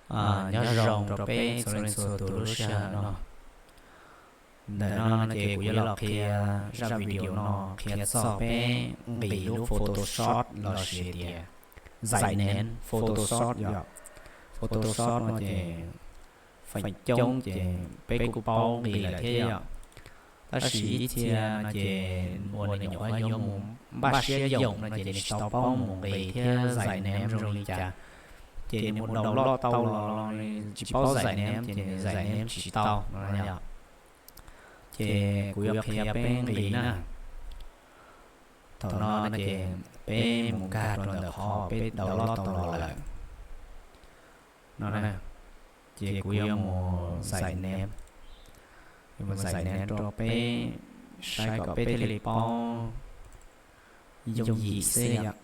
Nyob zoo rau peb txhua leej txhua tus lub sij hawm no. Ntawm no ces kuv yuav los qhia zaj video no qhia txog peb nqis lub Photoshop los sis tias zais nev Photoshop yom. Photoshop no ces feem coob ces peb kuj paub nqis lawm thiab yom. Tab sis ib txhia no ces uas nws nyuam qhuav yuav mus npaj siab yoom no ces nws tsis tau paub mus nqis thiab zais nev zoo li cas. Ces nws mus download tau los los nws tsis paub zais nev ces nws zais nev tsis tau no yom. Ces kuv yuav qhia peb nqis na. Thaum no no ces peb mus nkag rau ntawm qhov peb download tau los lawm no na. Ces kuv yuav mus zais nev, yuav mus zais nev rau peb saib kom peb thiaj li paub yooj yim xwb yom.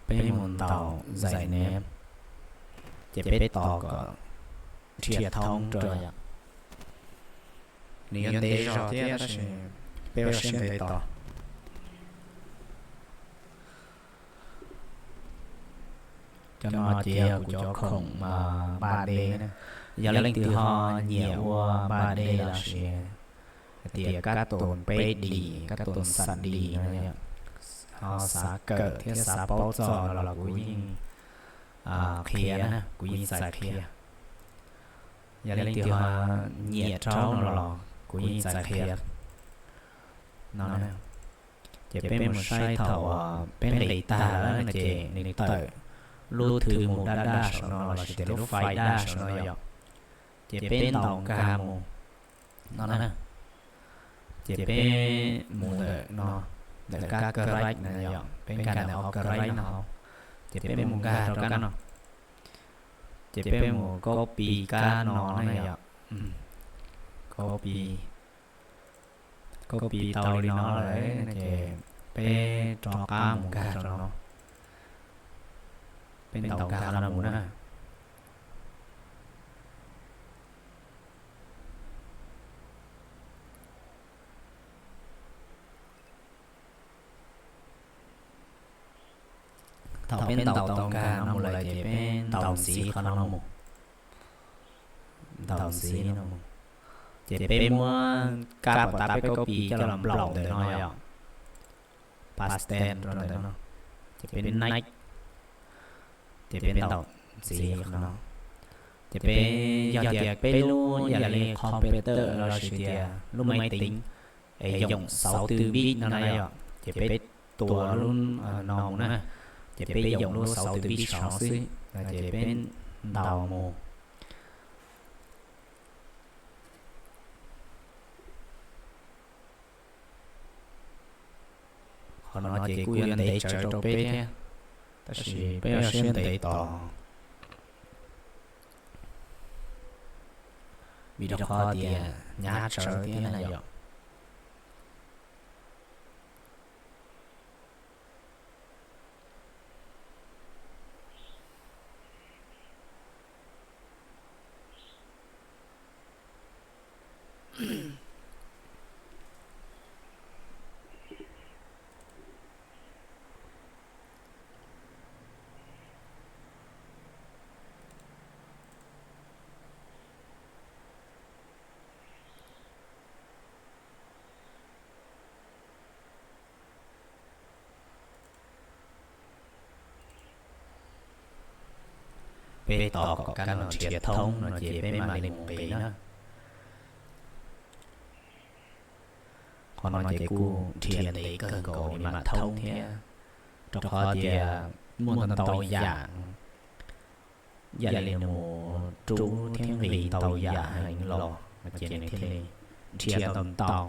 Peb mus ntaus zais nev, ces peb tos kom nrhiav thoob rau yom. Nws yuav ntev zog thiab tab sis peb ua siab ntev tos. Cov no ces yog kuv cov khoom ba D na. Yog leej twg ho nyiam ua ba D los sis hais tias kab tus peb D, kab tus xam D no, ho xav kawm thiab xav paub txog no los kuv yeej qhia na, kuv yeej txais qhia. Yog leej twg ho nyiam rau no los kuv yeej txais qhia no. Ces peb mus saib thaum uas peb nqis tag lawm no ces nws tawm lub thwv mus daj daj saum no los sis tias lub fais daj saum no yom. Ces peb ntaus nkag mus no na. Ces peb mus ntawm no, ntawm kab correct no yom, peb nkag ntawm qhov correct no hauv. Ces peb mus nkag rau kab no. Ces peb mus copy kab no na yom. Copy, copy tau li no lawm ces peb rov qab mus nkag rau no. Peb ntaus nkag qhov no mus na. Thaum peb ntaus tau nkag no mus lawm ces peb ntaus ntxiv qhov no mus. Ntaus ntxiv no mus. Ces peb muab kab pom tab peb copy coj los nplaum ntawm no yom. Paste rau ntawm no. Ces peb next. Ces peb ntaus ntxiv qhov no. Ces peb, yog tias peb lub yam li computer los sis tias lub máy tính es yoom sáu tư bit no na yom, ces peb tua lub no mus na, ces peb yoom lub sáu tư bit saud xwb, ces peb ntaus mus. Qhov no ces kuj yuav ntev tsawv rau peb thiab, tab sis peb ua siab ntev tos, vim rau qhov tias hnyav tsawv thiab na yom. Peb tos kom kab no nrhiav thoob no ces peb mam li mus nqis na. Qhov no ces kuj nrhiav ntev kawg nkaus li mam thoob thiab, rau qhov tias muaj ntau ntau yam, yam li nws mus rub thiab nqis ntau yam heev los ces nws thiaj li nrhiav tau ntau.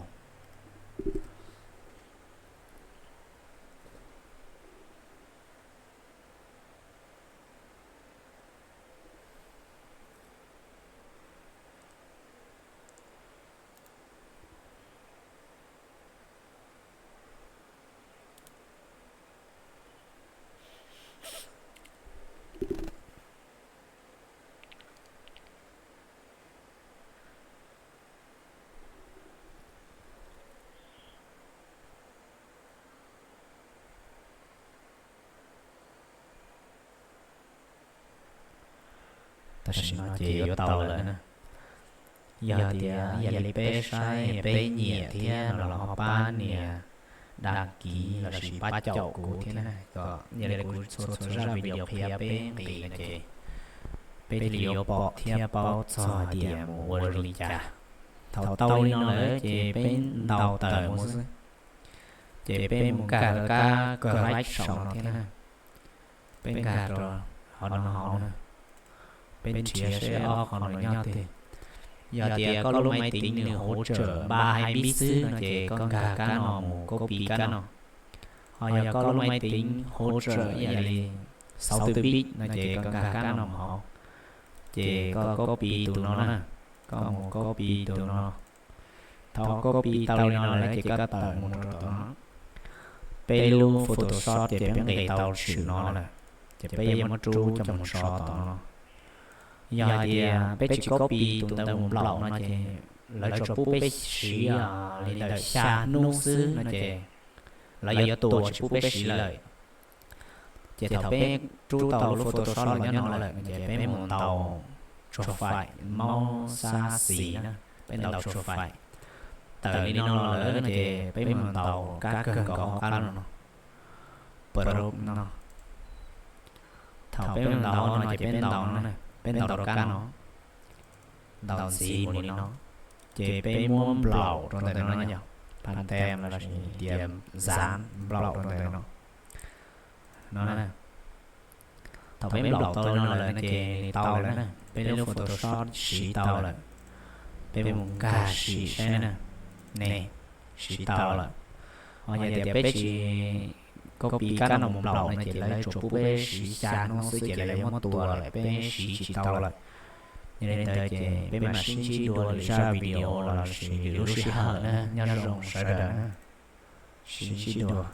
Tam sim no ces yuav tau lawm na. Yog tias ib yam li peb saib peb nyiam thiab no los ho pab nias dag kiv lossis pab caum kuv thiab na, kom ib yam li kuv txhua txhua zaj video qhia peb nqis no ces peb thiaj li yuav pom thiab paub txog hais tias mus ua zoo li cas. Thaum tau li no lawm ces peb ntaus tawm mus xwb. Ces peb mus nkag rau kab kawg laib saum no thiab na. Peb nkag rau hauv no hauv na. Peb nrhiav seb ob qho no nyob twg. Yog tias koj lub máy tính nws hỗ trợ ba hai bit xwb no ces koj nkag kab no mus copy kab no. Ho yog koj lub máy tính hỗ trợ ib yam li sáu tư bit no ces koj nkag kab no mus hauv. Ces koj copy tus no na. Koj mus copy tus no. Thaum copy tau li no lawm ces koj tawm mus rau tom no. Peb lub Photoshop ces peb nqis tau tshwm no lawm, ces peb yuav muab rub coj mus tso tom no. Yog hais tias peb tsis copy tus ntawd mus nplaum no ces lawv tsuas pub peb siv li ntawm xya hnub xwb no ces lawv yuav tua tsis pub peb siv lawm. Ces thaum peb rub tau lub Photoshop los nyob no lawm no ces peb mus ntaus tsuag faim maub xab xis na, peb ntaus tsuag faim. Tawm li no los lawm no ces peb mus ntaus kab kawg nkaus hauv qab no, Pro no. Thaum peb mus ntaus no ces peb ntaus no, peb ntaus rau kab no, ntaus ntxiv mus li no, ces peb muab nplaum rau ntawm no yog phan tem lossis tias zav nplaum rau ntawm no. No na, thaum peb nplaum tau li no lawm no ces nws tau lawm na, peb lub Photoshop siv tau lawm. Peb mus nkag sim saib na, ne, siv tau lawm. Ho yog tias peb tsis copy kab no mus nplaum no ces lawv tsuas pub peb siv xya hnub xwb ces lawv yuav muab tua lawm, peb siv tsis tau lawm. Yog li ntawd ces peb mam sib ntsib dua lwm zaj video lossis lwm lub sij hawm na, nyob zoo sawv daws na, sib ntsib dua.